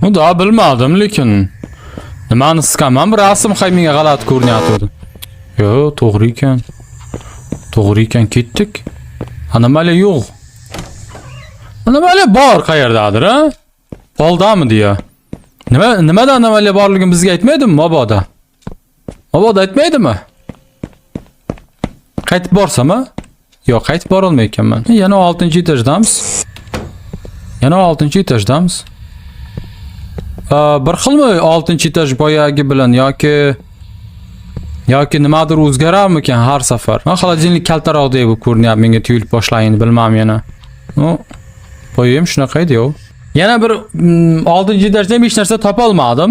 Ну да, bilmadim lekin. Nimani siqaman? Bir rasm hay menga g'alati ko'rinyapti. Yo'q, to'g'ri ekan. To'g'ri ekan, ketdik. Anomaliya yo'q. Anomaliya bor qayerdadir, ha? Poldami deya. Nimada anomaliya borligini bizga aytmaydimi mabodo? Mabodo aytmaydimi? Qaytib borsam, ha? Yo'q, qaytib bora olmayotganman. Yana 6-etajdamiz. Yana 6-etajdamiz. Bir xilmi 6-etaj boyagi bilan yoki nimadir o'zgararmikan har safar? Men холодильник kaltaroqdek bo'lib ko'rinyapti menga tuyulib boshlayin, bilmam yana. Ну, boyim shunaqa edi yo'q. Yana bir 6-etajda ham hech narsa topa olmadim.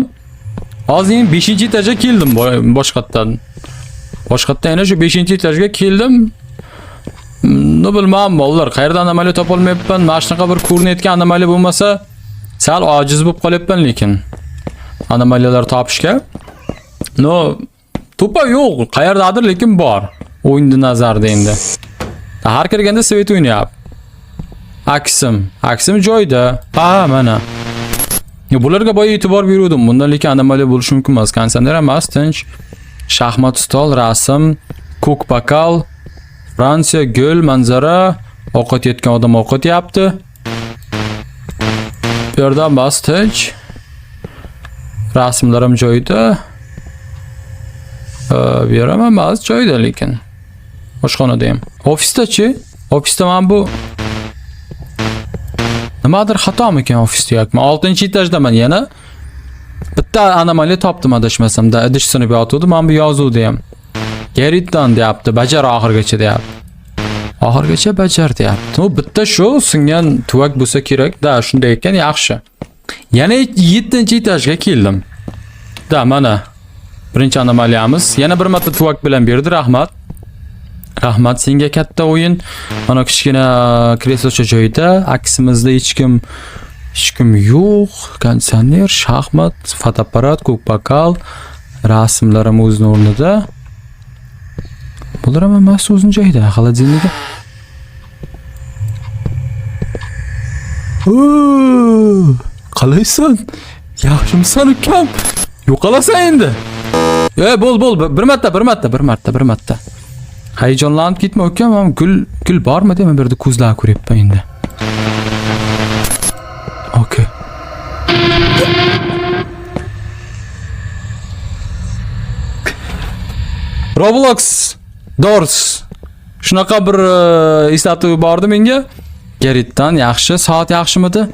Hozir endi 5-etajga keldim boshqatdan. Boshqatdan yana shu 5-etajga keldim. Ну bilmam bolalar, qayerdan anomaliya topa olmayapman. Mana shunaqa bir ko'rinayotgan anomaliya bo'lmasa, sal ojiz bo'lib qolyapman lekin. Anomaliyalar topishga. No, to'pa yo'q, qayerdadir lekin bor. O'yinni nazarda endi. Har kirganda svet o'ynayapti. Aksim joyida. Ha, mana. Yo, bularga boya e'tibor beruvdim. Bundan lekin anomaliya bo'lishi mumkin emas. Konditsioner emas, tinch. Shaxmat stol, rasm, ko'k bokal, Fransiya, gul, manzara, ovqat yeyotgan odam ovqat yeyapti. Bu yerda emas, tinch. Rasmlarim joyida. Bu yer ham emas, joyida lekin. Oshxonada ham. Ofisda-chi? Ofisda mana bu nimadir xatomikan ofisda yoki? Men 6-etajdaman yana. Bitta anomaliya topdim adashmasam da, idish sinib yotuvdi. Mana bu yozuvda ham. Geritdan deyapti, bajar oxirigacha deyapti. Oxirigacha bajar deyapti. U bitta shu singan tuvak bo'lsa kerak. Da, shunday ekan, yaxshi. Yana 7-etajga keldim. Da, mana birinchi anomaliyamiz. Yana bir marta tuvak bilan berdi, rahmat. Rahmat senga katta o'yin. Mana kichkina kreslocha joyida, aksimizda hech kim yo'q. Konditsioner, shaxmat, fotoapparat, ko'k bokal, rasmlarim o'zini o'rnida. Bular ham hammasi o'zini joyida, холодильник. Qalaysan? Yaxshimisan ukam? Yo'qolasan endi. Bo'l, bo'l, bir marta, bir marta, bir marta, bir marta. Hayajonlanib ketma ukam, ham gul bormi deyman, bu yerda ko'zlar ko'ryapman endi. Okey. Roblox Doors. Shunaqa bir eslatib bordi menga. Geritdan yaxshi, soat yaxshimidi?